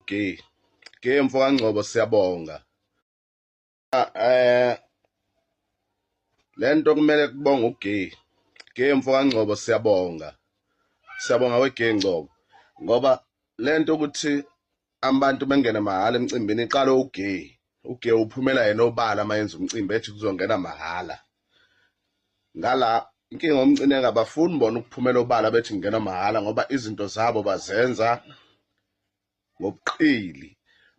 Gay. Gay mfo kaNgcobo siyabonga. Eh lento kumele kubonga uGay. Gay mfo kaNgcobo siyabonga. Siyabonga weGay Ngcobo ngoba lento ukuthi abantu bengene mahhala emcimbini iqala uGay. UGay uphumela yena obala mayenza umcimbi ethi kuzongena mahhala. Ngala inkinga omcineka abafuni bona ukuphumela obala bethi ngena mahhala ngoba izinto zabo bazenza ngobuqili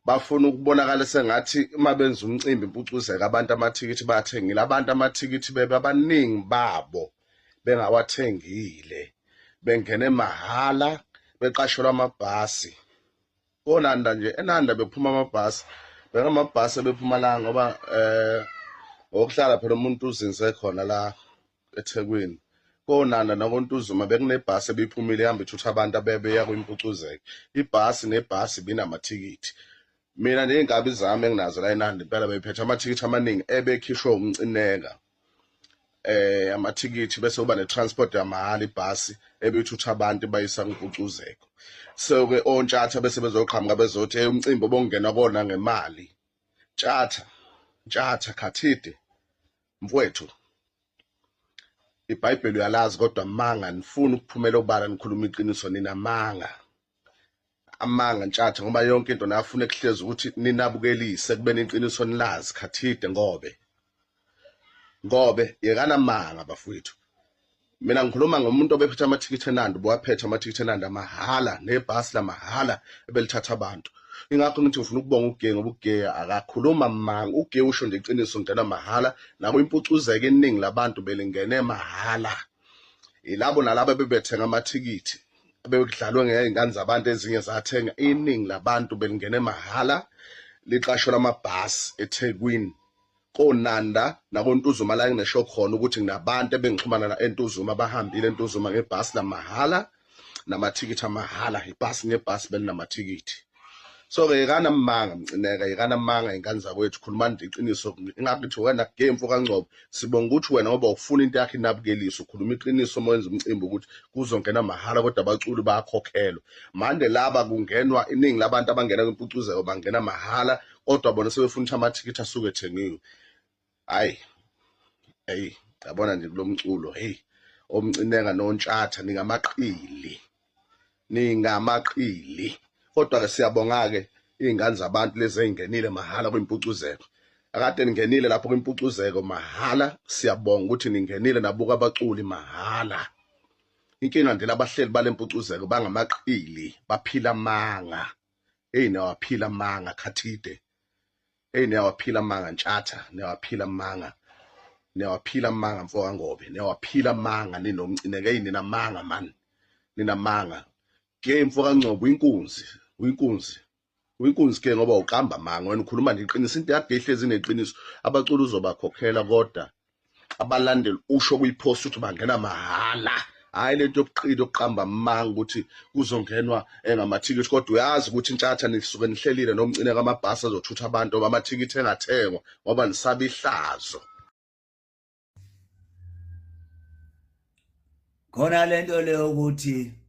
bafuna ukubonakala sengathi uma benza umcimbi impucuzeka abantu amathikithi bayathengile abantu amathikithi bebe abaningi babo bengawathengile bengene mahhala beqashelwa amabhasi konanda nje enanda bephuma amabhasi bekamabhasi ebephuma la ngoba eh ngokuhlala phela umuntu uzinze khona la eThekwini konanda nakoNtuzuma bekunebhasi ebiphumile ihamba ithutha abantu abebeya kwimpucuzeko ibhasi nebhasi binamathikithi mina ney'nkabi zami enginazo la enanda impela beyiphethe amathikithi amaningi ebekhishwe umcineka eh amathikithi bese uba ne-transport yamahhala ibhasi ebithutha abantu bayisa kumpucuzeko so ke ontshatha bese bezoqhamuka bezothi hey umcimbi obongena kona ngemali tshatha ntshatha khathide mfowethu iBhayibheli uyalazi kodwa manga nifuna ukuphumela obala nikhuluma iqiniso ninamanga amanga ntshatha ngoba yonke into nafuna ekuhlezi ukuthi ninabukelise kube neqiniso nilazi khathide ngobe ngobe yekana amanga bafowethu mina ngikhuluma ngomuntu obephethe amathikithi enandi bowaphethe amathikithi enandi amahhala nebhasi lamahhala ebelithatha abantu ingakho ngithi ngifuna ukubonga uGee ngoba uGee akakhuluma manga uGee usho nje iqiniso ngena mahhala nako impucuzeko iningi labantu belingene mahhala yilabo nalabo bebethenga amathikithi bekudlalwe ngey'ngane zabantu ezinye zathenga iningi labantu belingene mahhala liqashelwa amabhasi eThekwini koNanda nakoNtuzuma la enginesho khona ukuthi nginabantu ebengixhumana na eNtuzuma abahambile eNtuzuma ngebhasi lamahhala namathikithi amahhala ibhasi ngebhasi belinamathikithi so ke yekana amanga mcineka yekana amanga ingane zakwethu khulumani nje iqiniso ingakho ngithi wena game mfo kaNgcobo sibonga ukuthi wena ngoba ufuna into yakho inabukelisa ukhuluma iqiniso uma wenza umcimbi ukuthi kuzongena mahhala kodwa abaculi bayakhokhelwa mande laba kungenwa iningi labantu abangena kwimpucuzeko bangena mahhala kodwa bona sebefuna ukuthi amathikithi asuke ethengiwe hayi hey yabona nje kulomculo hey omcineka nontshatha ningamaqili ningamaqili kodwa ke siyabonga ke izingane zabantu lezi ezingenile mahhala kwimpucuzeko akade ningenile lapho kwimpucuzeko mahhala siyabonga ukuthi ningenile nabuka abaculi mahhala inkinga nje labahleli balempucuzeko bangamaqili baphila amanga hey niyawaphila amanga khathide hey niyawaphila amanga ntshatha niyawaphila amanga niyawaphila amanga mfo kaNgobe niyawaphila amanga ninomcineke hey ninamanga man ninamanga ke mfo kaNgcobo inkunzi uyinkunzi uyinkunzi ke ngoba uqamba amanga wena ukhuluma nje iqiniso into yakhe ihlezi ineqiniso abaculi uzobakhokhela kodwa abalandeli usho kuyipost ukuthi bangena mahhala hayi lento yokuqila yokuqamba amanga ukuthi kuzongenwa engamathikithi kodwa uyazi ukuthi intshatha nisuke nihlelile nomcine kamabhasi azothutha abantu amathikithi engathengwa ngoba nisaba ihlazo khona lento leyo ukuthi.